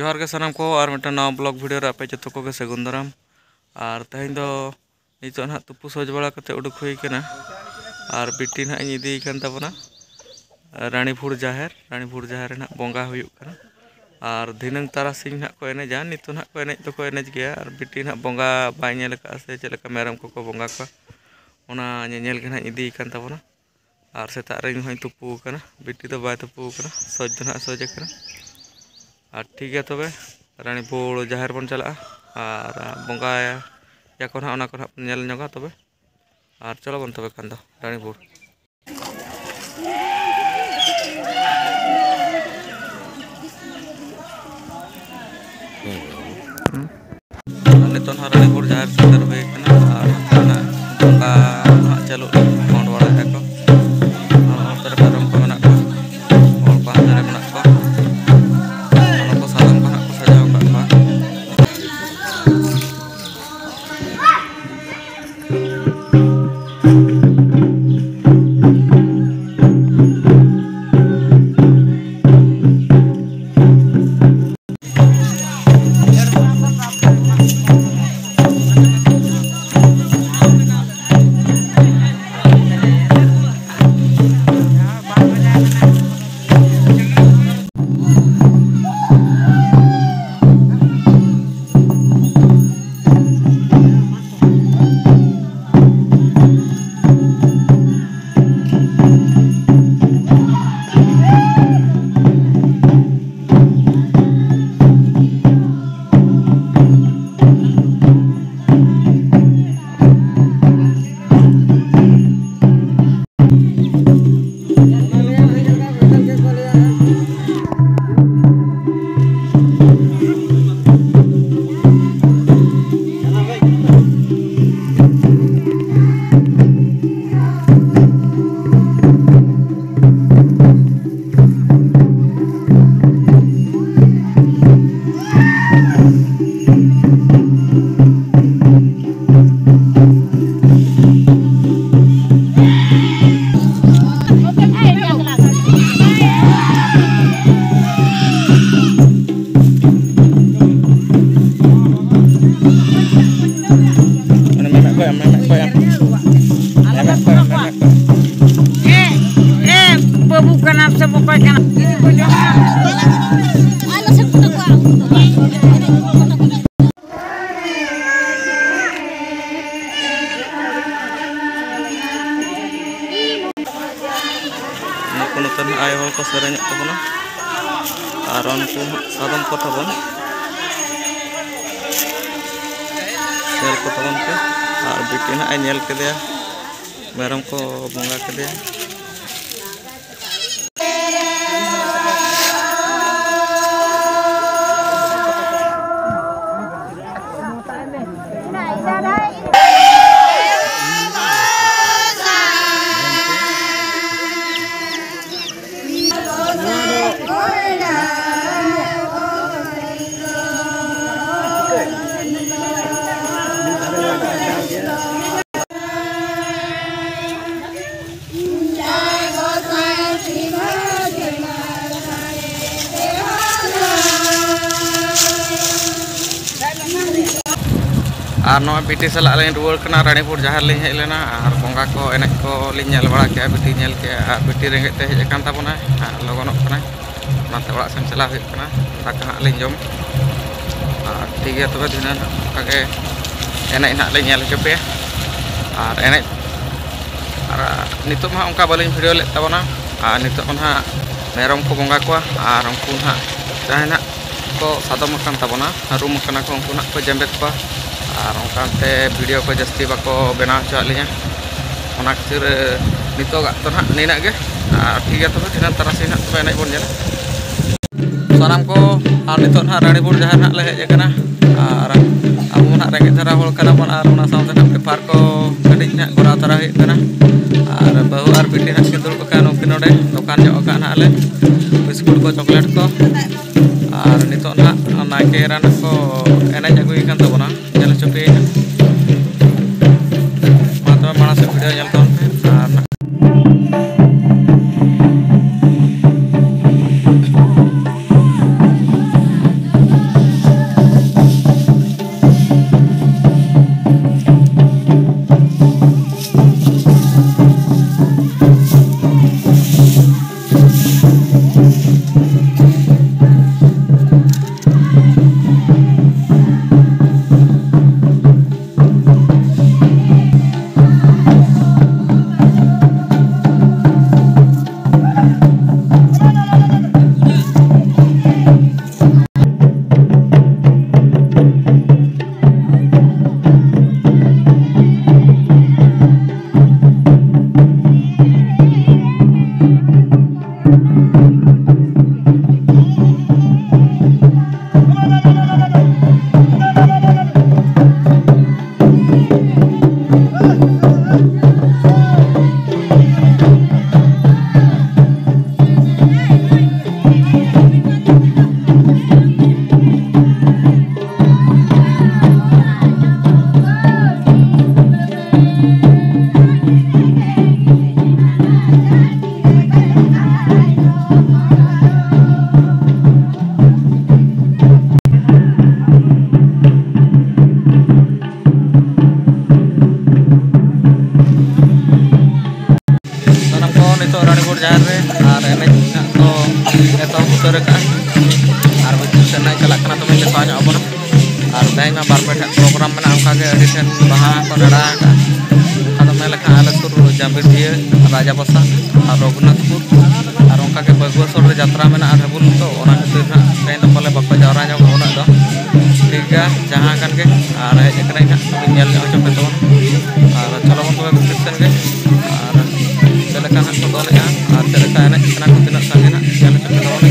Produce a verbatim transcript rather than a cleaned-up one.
ᱡᱚᱦᱟᱨ ᱜᱮ ᱥᱟᱱᱟᱢ ᱠᱚ, ᱟᱨ ᱢᱤᱫᱴᱟᱝ ᱱᱟᱣᱟ ᱵᱞᱚᱜ ᱵᱷᱤᱰᱤᱭᱳ ᱨᱮ ᱟᱯᱮ ᱡᱚᱛᱚ ᱠᱚᱜᱮ ᱥᱟᱹᱜᱩᱱ ᱫᱟᱨᱟᱢ᱾ ᱟᱨ ᱛᱮᱦᱮᱧ ᱫᱚ ᱱᱤᱛᱚᱜ ᱱᱟᱦᱟᱜ ᱛᱩᱯᱩ ᱥᱚᱡᱽ ᱵᱟᱲᱟ ᱠᱟᱛᱮ ᱩᱰᱩᱠ ᱦᱩᱭ ᱠᱟᱱᱟ᱾ ᱟᱨ ᱵᱤᱴᱤ ᱱᱟᱦᱟᱜ ᱤᱧ ᱤᱫᱤᱭᱮ ᱠᱟᱱ ᱛᱟᱵᱚᱱᱟ ᱨᱟᱱᱤᱯᱩᱨ ᱡᱟᱦᱮᱨ᱾ ᱨᱟᱱᱤᱯᱩᱨ ᱡᱟᱦᱮᱨ ᱨᱮ ᱱᱟᱦᱟᱜ ᱵᱚᱸᱜᱟ ᱦᱩᱭᱩᱜ ᱠᱟᱱᱟ᱾ ᱟᱨ ᱫᱷᱤᱱᱟᱹᱝ ᱛᱟᱨᱟᱥᱤᱧ ᱱᱟᱦᱟᱜ ᱠᱚ ᱮᱱᱮᱡᱟ᱾ ᱱᱤᱛᱚᱜ ᱱᱟᱦᱟᱜ ᱠᱚ ᱮᱱᱮᱡ ᱫᱚᱠᱚ ᱮᱱᱮᱡ ᱜᱮᱭᱟ᱾ ᱟᱨ ᱵᱤᱴᱤ ᱱᱟᱦᱟᱜ ᱵᱚᱸᱜᱟ ᱵᱟᱭ ᱧᱮᱞ ᱟᱠᱟᱫᱼᱟ ᱥᱮ ᱪᱮᱫ ᱞᱮᱠᱟ ᱢᱮᱨᱚᱢ ᱠᱚᱠᱚ ᱵᱚᱸᱜᱟ ᱠᱚᱣᱟ, ᱚᱱᱟ ᱧᱮᱧᱮᱞ ᱜᱮ ᱱᱟᱦᱟᱜ ᱤᱧ ᱤᱫᱤᱭᱮ ᱠᱟᱱ ᱛᱟᱵᱚᱱᱟ᱾ ᱟᱨ ᱥᱮᱛᱟᱜ ᱨᱮ ᱤᱧ ᱦᱚᱸᱧ ᱛᱩᱯᱩ ᱟᱠᱟᱱᱟ, ᱵᱤᱴᱤ ᱫᱚ ᱵᱟᱭ ᱛᱩᱯᱩ ᱟᱠᱟᱱᱟ, ᱥᱚᱡᱽ ᱫᱚ ᱱᱟᱦᱟᱜ ᱥᱚᱡᱽ ᱟᱠᱟᱱᱟ᱾ ᱟᱨ ᱴᱷᱤᱠ ᱜᱮᱭᱟ ᱛᱚᱵᱮ, ᱨᱟᱱᱤᱯᱩᱨ ᱡᱟᱦᱮᱨ ᱵᱚᱱ ᱪᱟᱞᱟᱜᱼᱟ ᱟᱨ ᱵᱚᱸᱜᱟᱭᱟ ᱠᱚ ᱱᱟᱦᱟᱜ, ᱚᱱᱟ ᱠᱚ ᱱᱟᱦᱟᱜ ᱵᱚᱱ ᱧᱮᱞ ᱧᱚᱜᱟ ᱛᱚᱵᱮ᱾ ᱟᱨ ᱪᱚᱞᱚ ᱵᱚᱱ ᱛᱚᱵᱮ ᱠᱷᱟᱱ ᱫᱚ ᱨᱟᱱᱤᱯᱩᱨ᱾ ᱱᱤᱛᱚᱜ ᱱᱟᱦᱟᱜ ᱨᱟᱱᱤᱯᱩᱨ ᱡᱟᱦᱮᱨ ᱥᱮᱴᱮᱨ ᱦᱩᱭ ᱟᱠᱟᱱᱟ ᱟᱨ ᱱᱚᱛᱮ ᱱᱟᱜ ᱵᱚᱸᱜᱟ ᱱᱟᱦᱟᱜ ᱪᱟᱹᱞᱩᱜ ᱞᱟᱹᱜᱤᱫ ᱠᱷᱚᱸᱰ ᱵᱟᱲᱟᱭᱮᱫᱼᱟ ᱠᱚ᱾ ᱟᱨ ᱚᱱᱛᱮ ᱨᱮ ᱢᱮᱨᱚᱢ ᱠᱚ ᱢᱮᱱᱟᱜ ᱠᱚᱣᱟ, ᱦᱚᱲ ᱠᱚ ᱦᱟᱱᱛᱮ ᱨᱮ ᱢᱮᱱᱟᱜ ᱠᱚᱣᱟ᱾ ᱚᱱᱟ ᱠᱚ ᱥᱟᱫᱚᱢ ᱠᱚ ᱱᱟᱦᱟᱜ ᱠᱚ ᱥᱟᱡᱟᱣ ᱟᱠᱟᱫ ᱠᱚᱣᱟ᱾ ᱠᱟᱱᱟᱢ ᱥᱮ ᱵᱚᱠᱚᱭ ᱠᱟᱱᱟᱢ? ᱟᱞᱚ ᱥᱮ ᱯᱷᱳᱴᱳ ᱠᱚᱣᱟ᱾ ᱱᱩᱠᱩ ᱱᱚᱛᱮ ᱱᱟᱜ ᱟᱭᱳ ᱦᱚᱲ ᱠᱚ ᱥᱮᱨᱮᱧᱮᱫ ᱛᱟᱵᱚᱱᱟ᱾ ᱟᱨ ᱩᱱᱠᱩ ᱦᱟᱸᱜ ᱥᱟᱫᱚᱢ ᱠᱚ ᱛᱟᱵᱚᱱ᱾ ᱧᱮᱞ ᱠᱚ ᱛᱟᱵᱚᱱ ᱯᱮ᱾ ᱟᱨ ᱵᱤᱴᱤ ᱱᱟᱜ ᱮ ᱧᱮᱞ ᱠᱮᱫᱮᱭᱟ᱾ ᱢᱮᱨᱚᱢ ᱠᱚ ᱵᱚᱸᱜᱟ ᱠᱮᱫᱮᱭᱟ᱾ ᱟᱨ ᱱᱚᱜᱼᱚᱭ ᱵᱤᱴᱤ ᱥᱟᱞᱟᱜ ᱞᱤᱧ ᱨᱩᱣᱟᱹᱲ ᱠᱟᱱᱟ, ᱨᱟᱱᱤᱯᱩᱨ ᱡᱟᱦᱮᱨ ᱞᱤᱧ ᱦᱮᱡ ᱞᱮᱱᱟ᱾ ᱟᱨ ᱵᱚᱸᱜᱟ ᱠᱚ ᱮᱱᱮᱡ ᱠᱚ ᱞᱤᱧ ᱧᱮᱞ ᱵᱟᱲᱟ ᱠᱮᱜᱼᱟ, ᱵᱤᱴᱤ ᱧᱮᱞ ᱠᱮᱜᱼᱟ᱾ ᱟᱨ ᱵᱤᱴᱤ ᱨᱮᱸᱜᱮᱡ ᱛᱮ ᱦᱮᱡ ᱟᱠᱟᱱ ᱛᱟᱵᱚᱱᱟᱭ, ᱟᱨ ᱞᱚᱜᱚᱱᱚᱜ ᱠᱟᱱᱟᱭ, ᱚᱱᱟᱛᱮ ᱚᱲᱟᱜ ᱥᱮᱱ ᱪᱟᱞᱟᱣ ᱦᱩᱭᱩᱜ ᱠᱟᱱᱟ᱾ ᱫᱟᱠᱟ ᱦᱟᱸᱜ ᱞᱤᱧ ᱡᱚᱢ, ᱟᱨ ᱴᱷᱤᱠ ᱜᱮᱭᱟ ᱛᱚᱵᱮ, ᱫᱷᱤᱱᱟᱹᱱ ᱦᱟᱸᱜ ᱚᱱᱠᱟ ᱜᱮ ᱮᱱᱮᱡ ᱱᱟᱦᱟᱜ ᱞᱤᱧ ᱧᱮᱞ ᱦᱚᱪᱚ ᱯᱮᱭᱟ᱾ ᱟᱨ ᱮᱱᱮᱡ, ᱟᱨ ᱱᱤᱛᱚᱜ ᱢᱟ ᱚᱱᱠᱟ ᱵᱟᱹᱞᱤᱧ ᱵᱷᱤᱰᱤᱭᱳ ᱞᱮᱫ ᱛᱟᱵᱚᱱᱟ, ᱟᱨ ᱱᱤᱛᱚᱜ ᱢᱟ ᱱᱟᱦᱟᱜ ᱢᱮᱨᱚᱢ ᱠᱚ ᱵᱚᱸᱜᱟ ᱠᱚᱣᱟ, ᱟᱨ ᱩᱱᱠᱩ ᱱᱟᱦᱟᱜ ᱡᱟᱦᱟᱸᱭ ᱱᱟᱦᱟᱜ ᱠᱚ ᱥᱟᱫᱚᱢ ᱟᱠᱟᱱ ᱛᱟᱵᱚᱱᱟ, ᱨᱩᱢ ᱟᱠᱟᱱᱟ ᱠᱚ, ᱩᱱᱠᱩ ᱱᱟᱦᱟᱜ ᱠᱚ ᱡᱮᱢᱵᱮᱫ ᱠᱚᱣᱟ᱾ ᱟᱨ ᱚᱱᱠᱟᱱᱛᱮ ᱵᱷᱤᱰᱤᱭᱳ ᱠᱚ ᱡᱟᱹᱥᱛᱤ ᱵᱟᱠᱚ ᱵᱮᱱᱟᱣ ᱦᱚᱪᱚᱣᱟᱜ ᱞᱤᱧᱟ᱾ ᱚᱱᱟ ᱠᱷᱟᱹᱛᱤᱨ, ᱮ, ᱱᱤᱛᱚᱜᱟᱜ ᱫᱚ ᱱᱟᱦᱟᱜ ᱱᱤᱱᱟᱹᱜ ᱜᱮ᱾ ᱟᱨ ᱴᱷᱤᱠ ᱜᱮᱭᱟ ᱛᱚᱵᱮ, ᱫᱷᱤᱱᱟᱹᱱ ᱛᱟᱨᱟᱥᱤᱧ ᱱᱟᱦᱟᱜ ᱛᱚᱵᱮ ᱮᱱᱮᱡ ᱵᱚᱱ ᱧᱮᱞᱟ᱾ ᱥᱟᱱᱟᱢ ᱠᱚ, ᱟᱨ ᱱᱤᱛᱚᱜ ᱱᱟᱦᱟᱜ ᱨᱟᱱᱤᱯᱩᱨ ᱡᱟᱦᱮᱨ ᱱᱟᱦᱟᱜ ᱞᱮ ᱦᱮᱡ ᱟᱠᱟᱱᱟ᱾ ᱟᱨ ᱟᱵᱚ ᱢᱟ ᱱᱟᱦᱟᱜ ᱨᱮᱸᱜᱮᱡ ᱫᱷᱟᱨᱟ ᱦᱚᱲ ᱠᱟᱱᱟ ᱵᱚᱱ, ᱟᱨ ᱚᱱᱟ ᱥᱟᱶᱛᱮ ᱱᱟᱦᱟᱜ ᱵᱮᱯᱟᱨ ᱠᱚ ᱠᱟᱹᱴᱤᱡ ᱱᱟᱦᱟᱜ ᱠᱚᱨᱟᱣ ᱛᱟᱨᱟ ᱦᱩᱭᱩᱜ ᱠᱟᱱᱟ᱾ ᱟᱨ ᱵᱟᱹᱦᱩ ᱟᱨ ᱵᱤᱴᱤ ᱱᱟᱦᱟᱜ ᱠᱤᱱ ᱫᱩᱲᱩᱵ ᱟᱠᱟᱱᱟ, ᱱᱩᱠᱤᱱ ᱱᱚᱰᱮ ᱫᱚᱠᱟᱱ ᱧᱚᱜ ᱟᱠᱟᱫ ᱱᱟᱦᱟᱜ ᱞᱮ, ᱵᱤᱥᱠᱩᱴ ᱠᱚ, ᱪᱚᱠᱞᱮᱴ ᱠᱚ᱾ ᱟᱨ ᱱᱤᱛᱚᱜ ᱱᱟᱦᱟᱜ ᱱᱟᱭᱠᱮ ᱮᱨᱟ ᱱᱟᱦᱟᱜ ᱠᱚ ᱮᱱᱮᱡ ᱟᱹᱜᱩᱭᱮ ᱠᱟᱱ ᱛᱟᱵᱚᱱᱟ᱾ ᱧᱮᱞ ᱦᱚᱪᱚ ᱯᱮᱭᱟᱹᱧ ᱦᱟᱸᱜ᱾ ᱢᱟ ᱛᱚᱵᱮ ᱢᱟᱲᱟᱝ ᱥᱮᱫ ᱵᱷᱤᱰᱤᱭᱳ ᱧᱮᱞ ᱛᱟᱵᱚᱱ ᱯᱮ᱾ ᱟᱨ ᱱᱤᱛᱚᱜ ᱨᱟᱱᱤᱜᱚᱲ ᱡᱟᱦᱮᱨ ᱨᱮ ᱟᱨ ᱮᱱᱮᱡ ᱱᱟᱜ ᱠᱚ ᱮᱛᱚᱦᱚᱵ ᱩᱛᱟᱹᱨ ᱟᱠᱟᱜᱼᱟ᱾ ᱟᱨ ᱵᱷᱤᱛᱤᱨ ᱥᱮᱫ ᱱᱟᱜ ᱪᱟᱞᱟᱜ ᱠᱟᱱᱟ, ᱛᱚᱵᱮ ᱱᱤᱛᱚᱜ ᱧᱚᱜ ᱟᱵᱚᱱᱟ᱾ ᱟᱨ ᱛᱮᱦᱮᱧ ᱢᱟ ᱵᱟᱨ ᱯᱮ ᱴᱷᱮᱱ ᱯᱨᱳᱜᱨᱟᱢ ᱢᱮᱱᱟᱜᱼᱟ, ᱚᱱᱠᱟ ᱜᱮ ᱟᱹᱰᱤ ᱴᱷᱮᱱ ᱵᱟᱦᱟ ᱠᱚ ᱱᱮᱰᱟ ᱟᱠᱟᱜᱼᱟ᱾ ᱚᱱᱠᱟ ᱫᱚ ᱢᱮᱱ ᱞᱮᱠᱷᱟᱱ ᱟᱞᱮ ᱥᱩᱨ ᱡᱟᱢᱵᱤᱰᱤᱭᱟᱹ, ᱨᱟᱡᱟᱵᱟᱥᱟ ᱟᱨ ᱨᱚᱜᱷᱩᱱᱟᱛᱷᱯᱩᱨ, ᱟᱨ ᱚᱱᱠᱟ ᱜᱮ ᱵᱟᱹᱜᱩᱣᱟᱹ ᱥᱩᱨ ᱨᱮ ᱡᱟᱛᱨᱟ ᱢᱮᱱᱟᱜᱼᱟ ᱨᱮᱵᱩᱞ, ᱛᱚ ᱚᱱᱟ ᱠᱷᱟᱹᱛᱤᱨ ᱱᱟᱜ ᱛᱮᱦᱮᱧ ᱫᱚ ᱯᱟᱞᱮ ᱵᱟᱠᱚ ᱡᱟᱣᱨᱟ ᱧᱚᱜᱚᱜᱼᱟ ᱩᱱᱟᱹᱜ ᱫᱚ᱾ ᱴᱷᱤᱠ ᱜᱮᱭᱟ, ᱡᱟᱦᱟᱸ ᱠᱟᱱ ᱜᱮ, ᱟᱨ ᱦᱮᱡ ᱟᱠᱟᱱᱟᱧ ᱱᱟᱜ ᱧᱮᱞ ᱧᱚᱜ ᱦᱚᱪᱚ ᱯᱮ ᱛᱟᱵᱚᱱ᱾ ᱟᱨ ᱪᱚᱞᱚ ᱵᱚᱱ ᱛᱚᱵᱮ ᱵᱷᱤᱛᱤᱨ ᱥᱮᱱ ᱜᱮ, ᱟᱨ ᱪᱮᱫ ᱞᱮᱠᱟ ᱱᱟᱜ ᱠᱚ ᱫᱚᱱᱮᱜᱼᱟ ᱟᱨ ᱪᱮᱫ ᱞᱮᱠᱟ ᱮᱱᱮᱡ ᱠᱟᱱᱟ ᱠᱚ, ᱛᱤᱱᱟᱹᱜ ᱥᱟᱸᱜᱮ ᱱᱟᱜ ᱧᱮᱞ ᱦᱚᱪᱚ ᱯᱮ ᱛᱟᱵᱚᱱ᱾